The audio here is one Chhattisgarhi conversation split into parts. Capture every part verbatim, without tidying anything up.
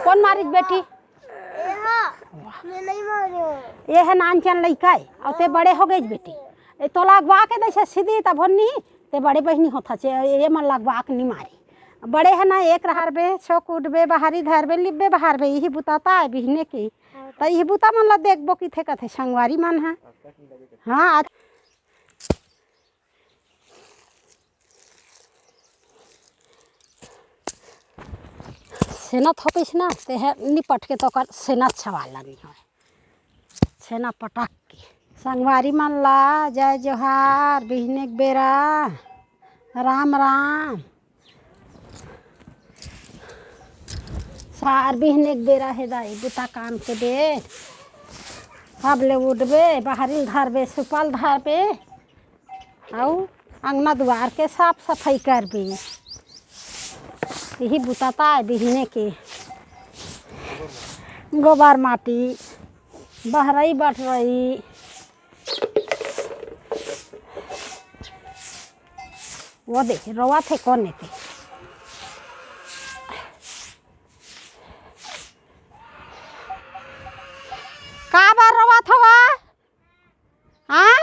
कोन मारिस बेटी? एहा, मैं नहीं मारे हूँ। ये है नानचन लइका है, अउ ते बड़े हो गए बेटी। ए तोला अगवा के देसे सीधी तब हो नहीं, ते बड़े बहिनी होत हचे, ये मन ला अगवा के नहीं मारी। बड़े है ना, एक रहर बे, सोक उठबे, बहारी धरबे, लिबे बहारबे, यही बुता ता है बिहने के। त यही बुता मन ला देखबो किथे कथे संगवारी मन हा। हाँ, आज सेना थोपिस ना, ते है निपट के तो कर सेना छवाला नहीं होय। सेना पटक के। संगवारी मन ला जय जोहार, बिहने के बेरा, राम राम। सार बिहने के बेरा हे दाई, बुता काम के बेर। अब ले उठबे, बहारी ल धरबे, सुपा ल धरबे, अउ अंगना दुआर के साफ सफाई करबे। यही बुता ता है बिहने के। गोबर माटी, बहरई बटरई, वो दे, रोवत हे कोन एती। काबर रोवत हवा? हाँ?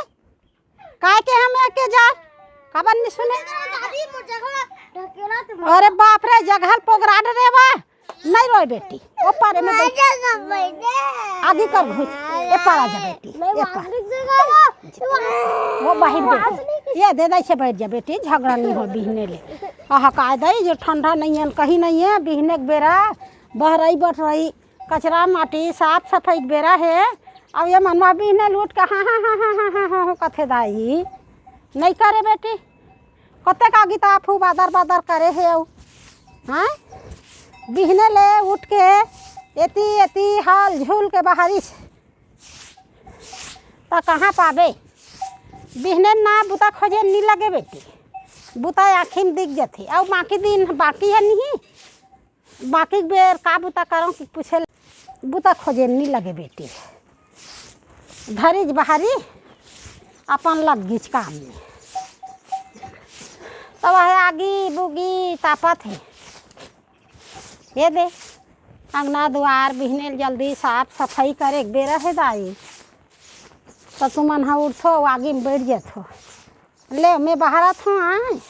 काय के हम एक के जा? काबर नहीं सुने? दादी, मोर जगह ढकेला तुम। अरे बाप रे, जगह पोगराड रे बा। नहीं रोए बेटी, ओ पारे में बैठ। आगे कर घुस, ए पार आ जा बेटी, ए पार। वो बाहिर बेटी, ये दे दे से बैठ जा बेटी, झगड़ा नहीं हो बिहने ले। आहा, काय दई जो ठंडा नहीं है, कहीं नहीं है, बिहने के बेरा, बहरई बटरई, कचरा माटी, साफ सफाई के बेरा है। अब ये मनवा बिहने लूट के हाँ, हाँ, हाँ, कथे दाई, नहीं करे बेटी। कतेक आगी ताप हूँ बादर बादर करे हे अउ, हाँ? बिहने ले उठ के एती एती हाल झूल के बहारिस, त कहाँ पाबे? बिहने ना बुता खोजे नी लगे बेटी, बुता आँखी में दिख जथे। अउ बाकी दिन बाकी है नहीं, बाकी बेर का बुता करंव कि पूछे ल-, बुता खोजे नी लगे बेटी। धरिच बहारी अपन लग गिच काम में। तब है आगी बुगी तापत है। ये दे अंगना दुआर बिहने ल जल्दी साफ सफाई करे के बेरा है दाई। त तुमन ह उठथो, आगी में बैठ जथो। ले, मैं बहारत हूँ, आय।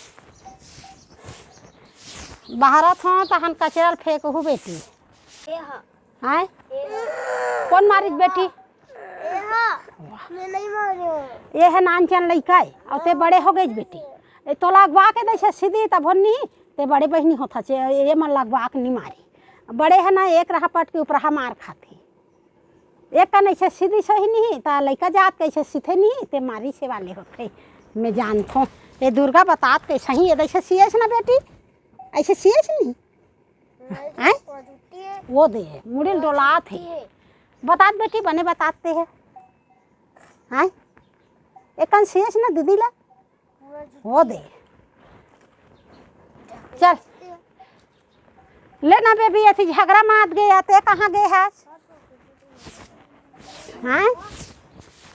बहारत हूँ, तहन कचरा ल फेंकहू बेटी। आय। कोन मारिस बेटी? मैं नहीं मारे हूँ। ये है नानचन लइका है, अउ ते बड़े हो गए बेटी। ए तोला अगवा के देसे सीधी तब हो नहीं, ते बड़े बहिनी होत हचे, ये मन ला अगवा के नहीं मारी। बड़े है ना, एक रहा पट के ऊपर मार खाथे। एक कन ऐसे सीधी सही नहीं, त लइका जात के ऐसे सीधे नहीं, ते मारी से वाले होथे। मैं जानथों, ये दुर्गा बतात के सही, ये ऐसे सियस ना बेटी, ऐसे सियस नहीं। आय? वो दे, मुड़ी ल डोलात है। बतात बेटी, बने बताते हैं। आय? एक कन सियस ना दीदी ला। वो दे। चल। ले ना बेबी, एती झगरा मात गे, ते कहाँ गे हस? हाँ?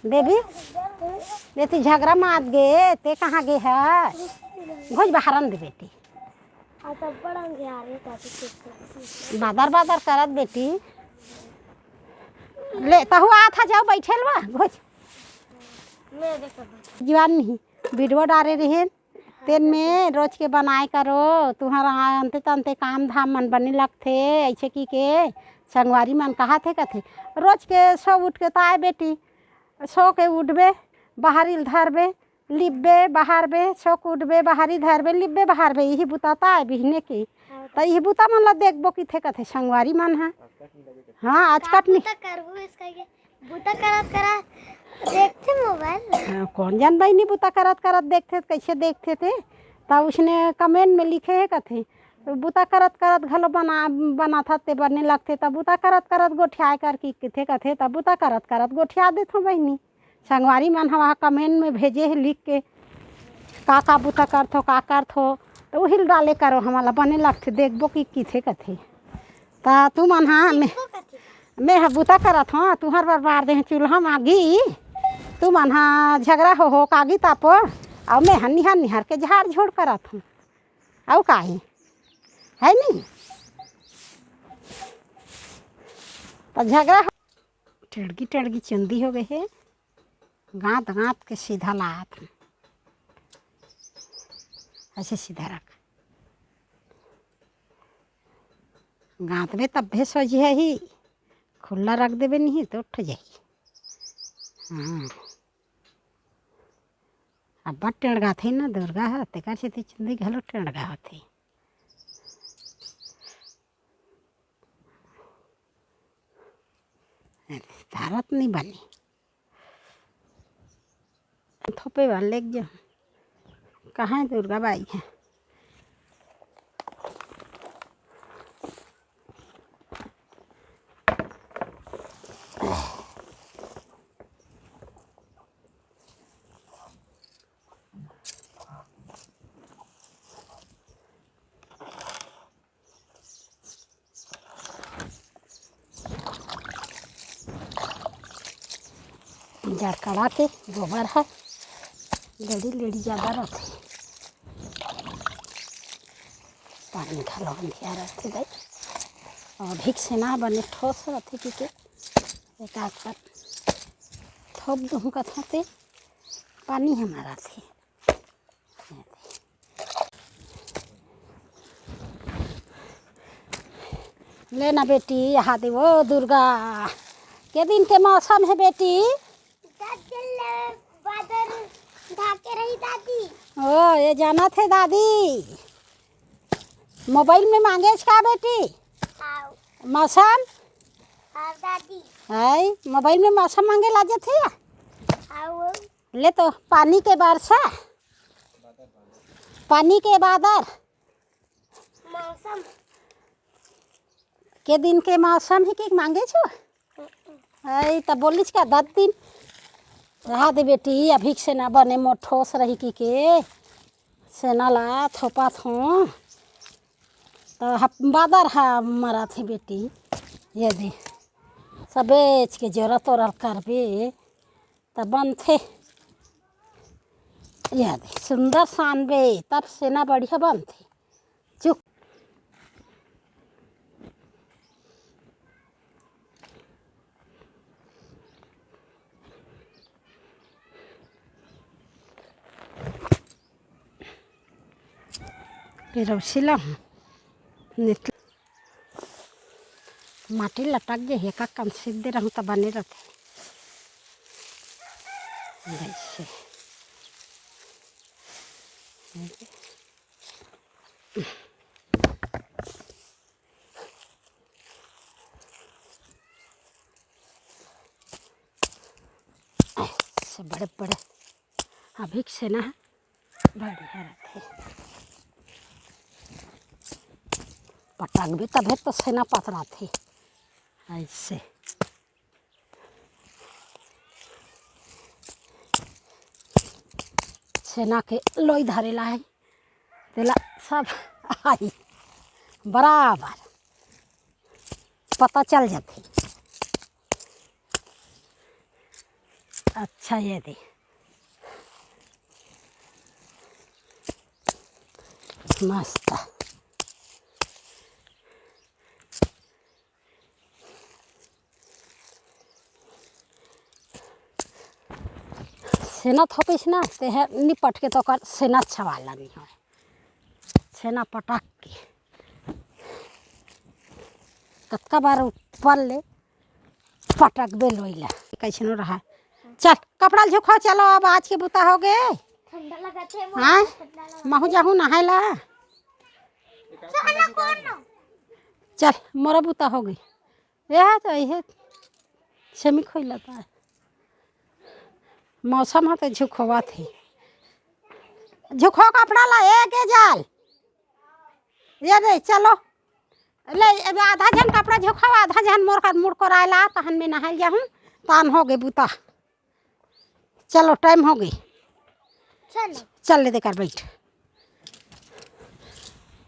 बेबी, एती झगरा मात गे, ते कहाँ गे हस? घुच बहारन दे बेटी। बादर बादर करत बेटी। ले, तहु आत हा, जाओ बैठे लवा, घुच। मैं देखत हूँ। जीवन नहीं, वीडियो डारे रहे। तेन में रोज के बनाए करो, तुहर अंते तंते काम धाम मन बने लगथे, ऐसे की के संगवारी मन कहाथे कथे। रोज के सो उठ के ताय बेटी, सो के उठबे, बहारी ल धरबे, लिबबे, बहारबे, सो के उठबे, बहारी धरबे, लिबबे, बहारबे, यही बुता ताय बिहने के। त यही बुता मन ला देखबो किथे कथे संगवारी मन हा। हाँ, आज का कटनी। बुता करबो इसका ये? बुता करत करत देखथे मोबाइल। हाँ, कोन जन बहिनी बुता करत करत देखथे, कैसे देखथे ते? त उसने कमेंट में लिखे हे कथे, बुता करत करत घलो बना, बनाथस ते बने लगथे, त बुता करत करत गोठियाए कर की किथे कथे, त बुता करत करत गोठिया देथों बहिनी। संगवारी मन ह वहाँ कमेंट में भेजे हे लिख के, का का बुता करथो, का करथो, त उही ल डाले करो, हमला बने लगथे, देखबो कि किथे कथे। त तुमन ह, मैं, मैं ह बुता करत हंव, तुहर बर बार दे हंव चूल्हा म आगी। तुमन ह झगरा हो हो कागी तापो, अउ मैं ह निहर निहर के झाड़ झूड़ करत हंव। अउ का हे? है नी? त झगड़ा हो, टेड़गी टेड़गी चुंदी हो गए हे, गांत गांत के सीधा लात हूँ। ऐसे सीधा रख, गांत में तब्बे सोझे ही, खुला रख देबे नहीं तो उठ जाही। हाँ, अब्बड़ टेड़गाथे ना दुर्गा ह, तेकर सेती चुंदी घलो टेड़गा होथे। अरे, धारत नहीं बने। थोपे वाले लेग जा। कहाँ है दुर्गा बाई है? जड़कड़ा के गोबर ह लेड़ी लेड़ी जादा रथे। पानी घलो अंधिया रथे दाई। अभी के सेना बने ठोस रथे कि के एक आध बार थोप दूँ कथों ते पानी हमारा थे। ले ना बेटी, यहाँ दे वो दुर्गा, के दिन के मौसम है बेटी? दस दिन ले बादल ढाके रही दादी। ओ, ये जाना थे दादी, मोबाइल में मांगेच का बेटी? आओ। मौसम? आओ दादी। है, मोबाइल में मौसम मांगे ला जाथे या? आओ। ले तो पानी के बरसा, पानी के बादर। मौसम। के दिन के मौसम ही कि मांगे छो? आई त बोलिस का दस दिन रहा दे बेटी, अभी से ना बने मोर ठोस रही कि के सेना ला थोपत हों। त हप-, बादर हा मरत हे बेटी, ये दे सबेच के जोरा तोरल करबे त बनथे। ये दे सुंदर सानबे तब सेना बढ़िया बनथे। चुप। पेरौसी ला हूँ। नित-, माटी लटक गे हे, का कम सीध दे रहूँ त बने रहते। वैसे। से बड़े बड़े अभी के सेना ह बढ़िया रथे। पटकबे तभे तो सेना पतराथे। ऐसे सेना के लोई धरे ला है, तेला सब आई बराबर पता चल जाथे। अच्छा, ये दे मस्त। सेना थोपिस ना, तेह निपट के तो कर सेना छवाला नहीं होय। सेना पटक के कतका बार ऊपर ले पटक बे लोई ला। कैसनो रहा। चल, कपड़ा ल झुकाओ, चलो, अब आज के बुता हो गए। ठंडा लगत हे, हाँ? ठंडा लगत हे। महू जाहू नहाए ला। चल ना, कौन ना? चल, मोरा बुता हो गई। यह तो यह सेमी खोइला ता। मौसम ह तो झुकवा थे। झुको कपड़ा ला, ए के जाल। ये दे, चलो। ले, अब आधा झन कपड़ा झुकाओ, आधा झन मोर कर मुड़ कोराए ला, तहन में नहाए जाहूँ, तान हो गए बुता। चलो, टाइम हो गई। चलो। चल ले दे कर बैठ।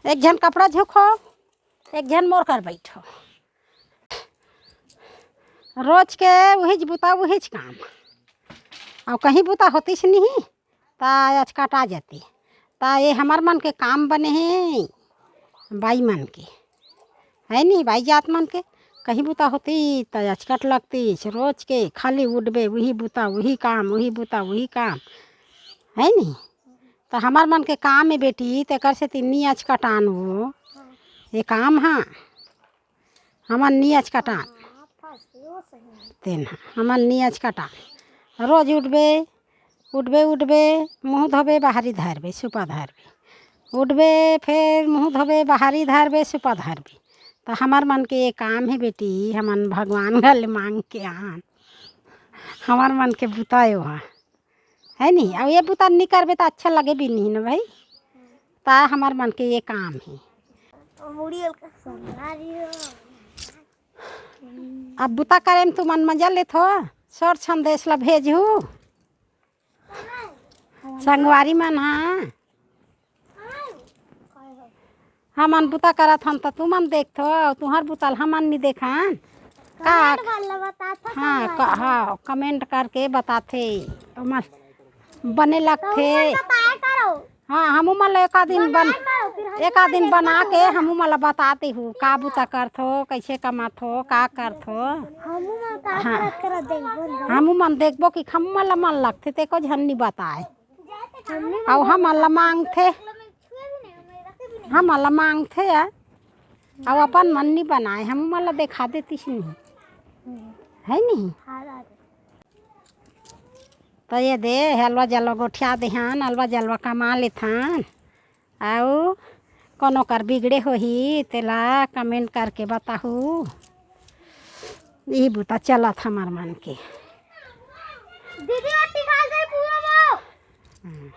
एक झन कपड़ा झुको, एक झन मोर कर बैठो। रोज के उहीच बुता, उहीच काम। अब कहीं बुता होतीस नहीं, ता आज कटा जाती। ता ये हमर मन के काम बने हे, बाई मन के, है नी, बाई जात मन के। कहीं बुता होतिस त अचकट लगतिस। रोज के खाली उठबे, उही बुता, उही काम, उही बुता, उही काम, है नी? त हमर मन के काम हे बेटी, तेकर सेती नी अचकटान वो। ये काम हा हमन नी अचकटान। तेन हा हमन नी अचकटान। रोज उठबे, उठबे, उठबे, मुँह धोबे, बाहरी धरबे, सुपा धरबे, उठबे, फेर मुँह धोबे, बाहरी धरबे, सुपा धरबे। त हमर मन के ये काम हे बेटी, हमन भगवान घर ले मांग के आन। हमर मन के बुता हे ओहा, है नी? अउ ये बुता नी करबे त अच्छा लगे भी नहीं ना भाई। त हमर मन के ये काम हे। अब बुता करे म तुमन मजा लेथो, शॉर्ट संदेश ला भेजहू। संगवारी मन हा, हमन बुता करत हन त तुमन देखथो, अउ तुंहर बुता ल हमन नी देखन का? हाँ, हाँ, कमेंट करके बताथे, ओमन बने लगथे। हाँ, हमू मन ला एका दिन बन एका दिन बना के हमू मन ला बता देहू, का बुता करथो, कइसे कमाथो, का करथो। हाँ। हमू मन देखबो कि हमू मन ला मन लगथे, ते को झन नी बताए। अउ हमन ला मांगथे, हमन ला मांगथे, अउ अपन मन नी बनाए, हमू मन ला देखा देतिस नहीं, है नहीं? त ये दे, अलवा जलवा गोठिया देहन, अलवा जलवा कमा लेथन। अउ कोनो कर बिगड़े होही, तेला कमेंट करके बताहू। इही बुता चलत हमर मन के। दीदी, रोटी खा गई पूरा वो। हम्म।